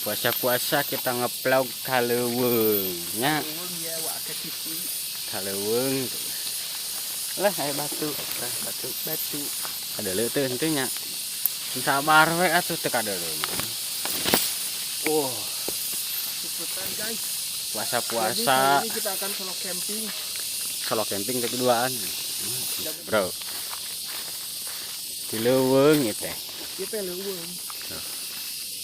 Puasa-puasa kita ngevlog ka leuweung nya. Leuweung ya wa ke TV. Ka leuweung. Lah aya batu, tah batu. Batu. Kadeuleu teu henteu nya. Sabar we atuh teu kadeuleu mah. Oh, Ikutan, guys. Jadi puasa-puasa kali ini kita akan solo camping. Solo camping teh keduaan. Bro. Di leuweung ieu teh. Ieu teh leuweung.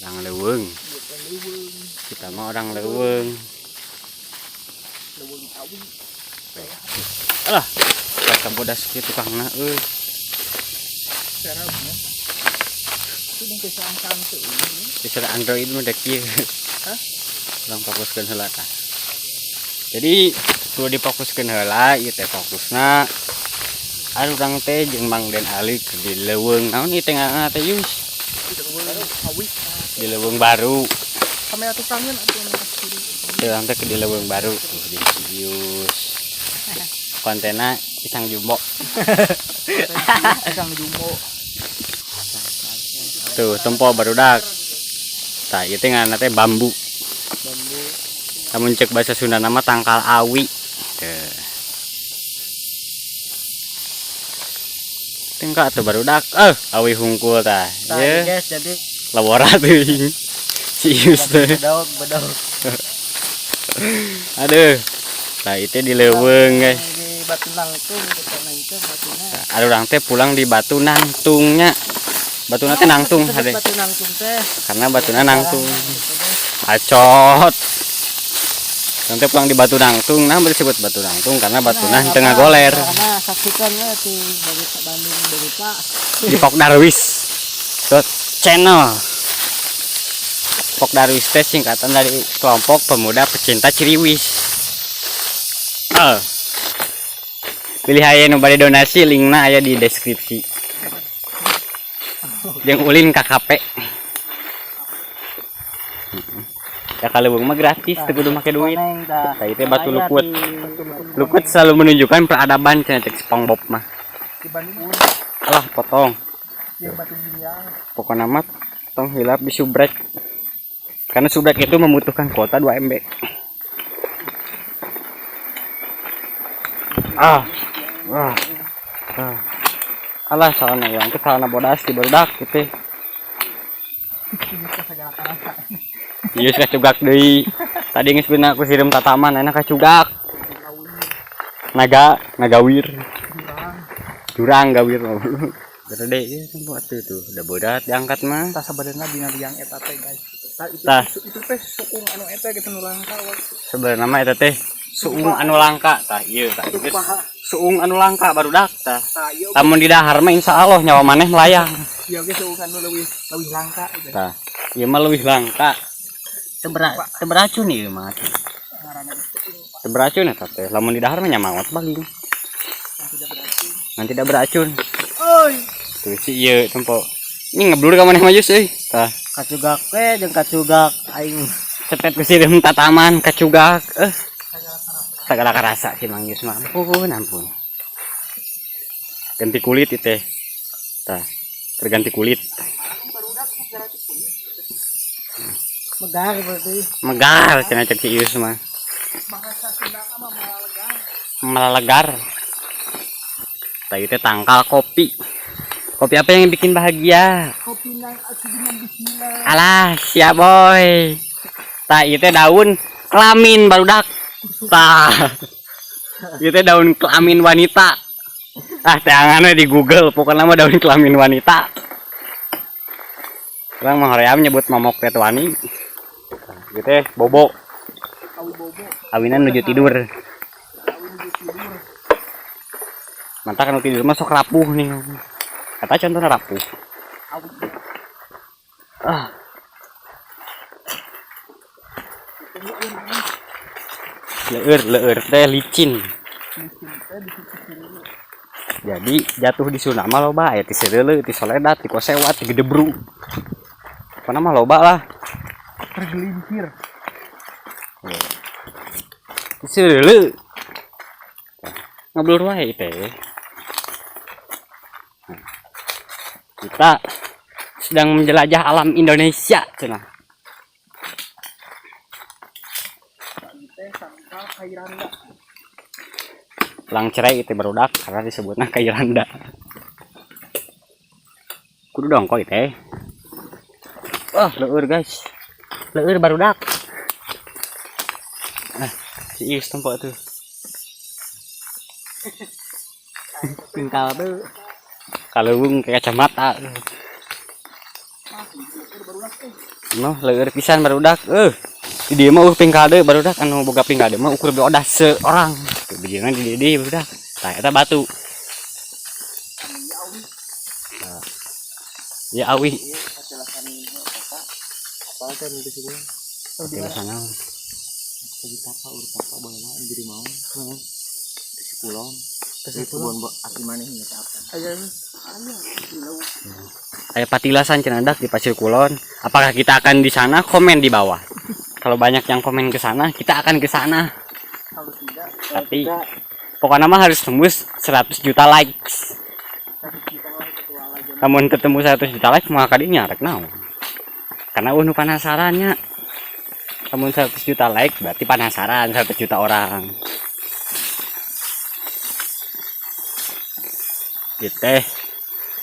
Orang leuweung. Ieu teh leuweung. Kita mah orang leuweung. Leuweung awi. Alah, kata bodas kieu tukangna euy. Serabnya. Itu dong kesangkaan tuh ini. Bisa Android mah dek kieu. Hah? Urang fokuskeun heula tah. Jadi kudu difokuskeun heula ieu teh fokusna. Aduh, urang teh jeung Mang Den Ali keur di leuweung. Naon ieu teh ngaranna teh, Yus? Di leuweung awi. Di leuweung baru. Kamera tukangnya atuh anu kas kiri. Teh urang teh di leuweung baru tuh di Yus. Kontenna pisang jumbo. Pisang jumbo. Tuh, tempo barudak. Tah, ieu teh ngaranna teh bambu. Bambu. Lamun cek bahasa Sunda nama tangkal awi. Tuh. Tingkat tuh barudak. Eh, awi hungkul tah. Tah, Ye, guys, jadi lawara teuing. Si Yus teh. Bedog, bedog. Aduh. Tah itu di leuweung, guys. Di Batu Nangtung, kita nangtung batuna. Ada urang teh pulang di Batu Nangtungnya. Batuna teh nangtung Disebut hade. Batu Nangtung teh. Karena batuna nangtung. Gitu, guys. Bacot. Nanti pulang di Batu Nangtung, nah disebut Batu Nangtung karena batuna Nah, teu apa, ngagoler. Karena saksikan ya di Berita Bandung Berita. Di Pokdarwis dot channel. Pokdarwis teh singkatan dari kelompok pemuda pecinta Ciriwis. Eh. Pilih aya nu bade donasi, linkna aya di deskripsi. Jeung ulin KKP. Ya kalau mah gratis, teu kudu make duit. Koneng tah. Tah itu batu Aya lukut. di Lukut selalu menunjukkan peradaban cenah cek SpongeBob mah. Di Bandung Alah, potong. Yang batu ginjal. Pokoknya mah tong hilap di subrek. Karena subrek itu membutuhkan kuota 2 MB. Ah. Ah. Ah. Alah, salana yang itu salana bodas di barudak gitu. Ini segala karasa. Iya, kacugak deui. Tadi geus beuna aku sireum ka taman, enak kacugak. Naga, nagawir. Jurang. Jurang gawir. Gede ieu tempo atuh tuh. Udah bodat diangkat mah. Tah sabenerna dina liang eta teh, guys. Tah itu Tah. itu teh sukung anu eta gitu nu langka waktu. Sebenarnya mah eta teh suung anu langka tah ieu tah. Ieu suung anu langka barudak tah. Tah ieu Lamun di dahar mah insyaallah nyawa maneh melayang. Ieu ge suung anu leuwih leuwih langka gitu. Tah, ieu mah leuwih langka. Teu beracun ieu mah. Ngaranna ge suung Teu beracun eta teh. Lamun di dahar mah nya maot baging. Yang tidak beracun. Ngan tidak beracun. Oi. Tuh si ieu tempo. Ini ngeblur ka maneh mah Yus euy. Tah, Kacugak we jeung kacugak aing. Cepet ku sireum tataman kacugak. Eh. Sagala karasa si Mang Yus mah. Ampun, ampun. Ganti kulit itu teh. Tah, terganti kulit. Megar berarti. Megar cenah cek si Yus mah. Bahasa Sunda mah malalegar. Malalegar. Tah itu tangkal kopi. Kopi apa yang bikin bahagia? Kopi nang aku dengan bismillah. Alah, siap boy. Tah itu daun kelamin barudak. Tah. Itu daun kelamin wanita. Ah, tangannya di Google, pokoknya mah daun kelamin wanita. Orang mah hoream nyebut momok teh wani. Tah, gitu teh bobo. Awi bobo. Awinan nuju tidur. Awi nuju tidur. Mantap kan tidur mah sok rapuh nih. Kata contohnya rapuh. Awi. Ah. Leur, leur teh licin. Licin teh di situ dulu. Jadi jatuh di Sunda mah loba aya ti Sereuleu, ti Soledat, ti Kosewat, ti Gedebru. Pokona mah loba lah. Tergelincir. Ti Sereuleu. Ngeblur wae teh. Kita sedang menjelajah alam Indonesia cenah. Teh sangkal kairanda. Lang cerai itu barudak karena disebutnya kairanda. Kudu dong kok itu. Wah, leur guys. Leur barudak. Ah, si Is tempat tuh. Pingkal tuh. Kaleuweung kayak kacamata. No, leur pisan barudak. Di dieu mah pingkal deui barudak, anu boga pingkal deui mah ukur biodah seorang. Tuh bijilna di dieu barudak. Tah eta batu. Nah. Ya awi. Kecelakaan apa? Apa kan di sini? Kecelakaan naon? Lagi tapa urut tapa baheula jadi mau. Heeh. Di kulon. Di kebun aki maneh nya apa? Aya aya di. Aya patilasan cenah dak di Pasir Kulon. Apakah kita akan di sana? Komen di bawah. Kalau banyak yang komen ke sana, kita akan ke sana. Kalau tidak, Tapi pokoknya mah harus tembus 100 juta likes. 1 juta lah ketua lagi. Lamun ketemu 100 juta likes mah kadinya rek naon. Karena nu penasarannya. Lamun 100 juta like berarti penasaran 100 juta orang. Gitu teh.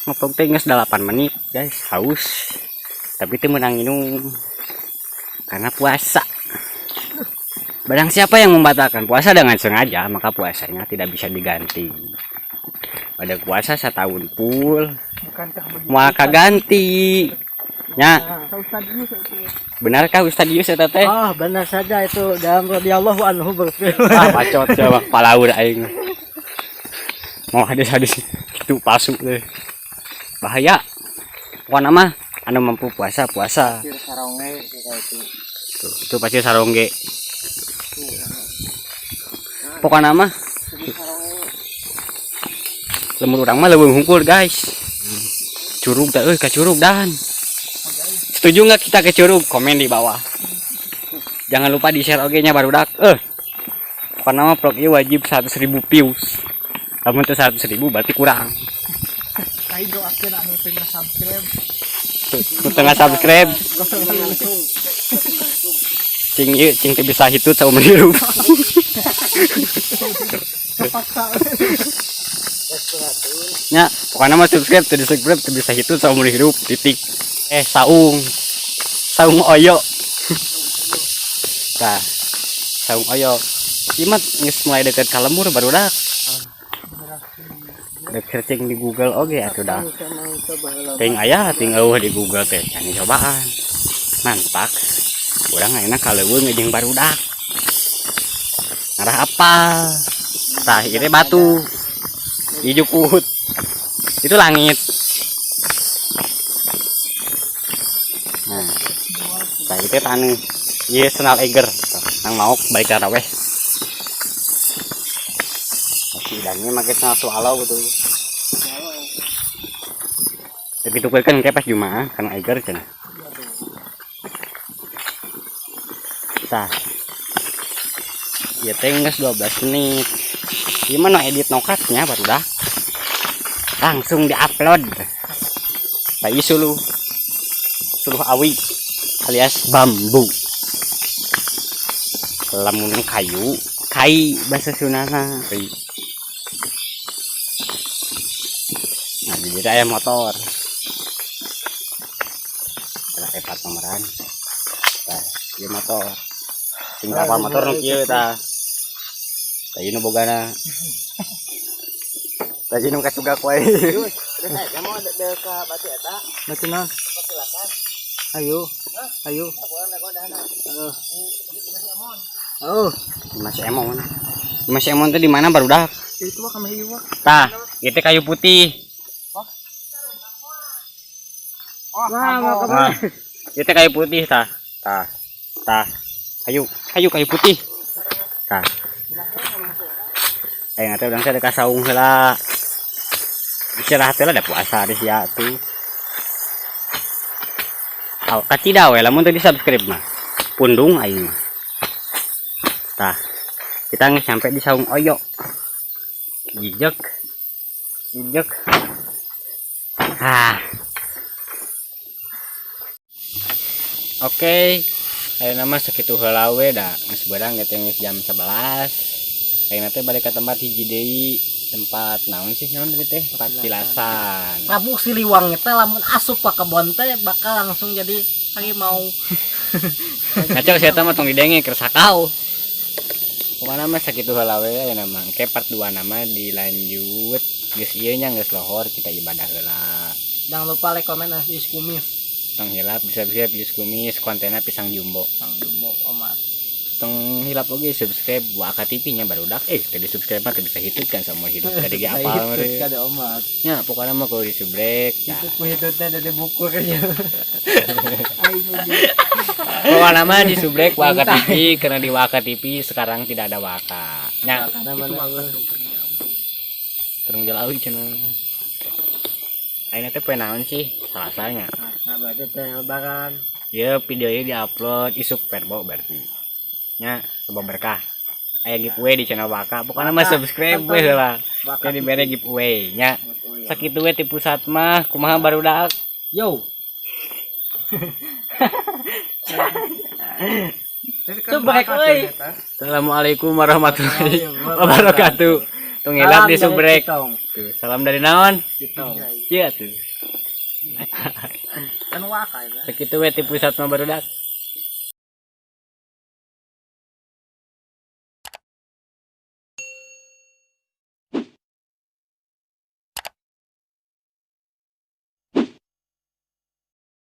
Ngevlog teh geus 8 menit, guys. Haus. Tapi teu meunang minum. Karena puasa. Barang siapa yang membatalkan puasa dengan sengaja, maka puasanya tidak bisa diganti. Pada puasa setahun full, Bukankah begitu? maka ganti. Ya, Nah, Ustaz Yus itu. Benarkah Ustaz Yus eta teh? Ah, benar saja itu dalam radhiyallahu anhu berfirman. Ah, bacot coba palaur aing. Mau hadis-hadis itu palsu deh. Bahaya. Pokoknya mah anu mampu puasa puasa. Pasir sarongge kayak itu. Tuh, itu pasti sarongge. Pokoknya mah lembur urang mah leuweung hungkul, guys. Curug teh euy, ka curug dan. Setuju nggak kita ke curug? Komen di bawah. Jangan lupa di share oge nya barudak. Pokoknya mah vlog ieu wajib 100.000 views. Lamun teu 100.000 berarti kurang. Kai doakeun anu teu subscribe. Tuh, tengah subscribe. Cing ieu cing teu bisa hitut saumur hirup. Kepaksa. Nya, pokoknya mah subscribe teu di subscribe teu bisa hitut saumur hirup titik. Eh, saung. Saung oyo. Tah. Saung oyo. Ieu mah geus mulai deket ka lembur barudak. Dek searching di Google oge atuh dah. Ting aya ting euweuh di Google teh can cobaan. Mantap. Urang ayeuna ka leuweung jeung barudak. Ngarah apal. Tah, ieu teh batu. Ieu jukut. Itu langit. Nah. Tah, ieu teh taneuh. Ieu sendal Eiger. Tah, nang maok balik taraweh. Masih idangnya make sendal Swallow gitu. Tapi itu kan kayak pas Jumaah kan Eiger cenah. Tah. Ya teh geus 12 menit. Gimana edit no cut-nya baru dah. Langsung diupload. Tah, ieu suluh. Suluh awi alias bambu. Lamun kayu, kai bahasa Sundana. Kai. Nah, jadi aya motor. Ada empat nomoran. Tah, ieu motor. Tinggal apa motor nu kieu tah. Tah, ieu nu bogana. Tah, ieu nu kacugak wae. Kamu ada ke batu eta? Batu naon? Ayo. Ayo. Oh. Oh. Mas Emon. Mas Emon teh di mana barudak? Itu mah kami ieu. Tah, ieu teh kayu putih. Oh, Wah, kagok. Nah, ieu teh kayu putih tah. Tah. Tah. Kayu, kayu kayu putih. Tah. Ayo teh urang teh ka saung heula. Istirahat heula da puasa di sia tuh. Aw, kacida we lamun teu di-subscribe mah. Pundung aing mah. Tah. Kita geus sampai di saung oyo. Jejek. Jejek. Ah. Oke. Ayeuna mah sakitu heula we, da geus beurang ge teh, geus jam 11. Ayeuna teh balik ke tempat hiji deui, tempat naon sih, naon tadi teh, tempat tilasan. Prabu Siliwangi teh lamun asup ka kebon teh bakal langsung jadi harimau. Ngaco saya mah, tong didenge keur sakau. Pokokna mah sakitu heula we ayeuna mah. Engke part 2 nama dilanjut. Geus ieu nya, geus lohor, kita ibadah heula. Jangan lupa like, komen, dan Yus Kumis. Tong hilap bisa-bisa Yus Kumis, kontennya pisang jumbo. Sang Jumbo Omat. Tong hilap oge subscribe Waka TV nya, barudak. Tadi subscribe mah teu bisa hitut kan, sama hidup tadi ge apal meureun. Kada omat. Nya, pokoknya mah kalau di subrek nah. Itu ku hitutnya dari buku kayaknya. Pokoknya mah di subrek Waka TV, karena di Waka TV sekarang tidak ada Waka nya. Karena mana? Terus jalawi cenah. Ayeuna teh poe naon sih? Salasanya. Nah, berarti teh lebaran. Ya, videonya diupload isuk verbo berarti. Nya, semoga berkah. Aya giveaway di channel Waka. Pokoknya mah subscribe we heula. Waka. Jadi bere giveaway nya. Sakitu we ti pusat mah, kumaha, barudak? Yo. Subrek euy. Assalamualaikum warahmatullahi wabarakatuh. Tong hilap di subrek. Tuh, salam dari naon? Kitong. Iya tuh. Kan Waka ya. Sakitu we ti pusat mah, barudak.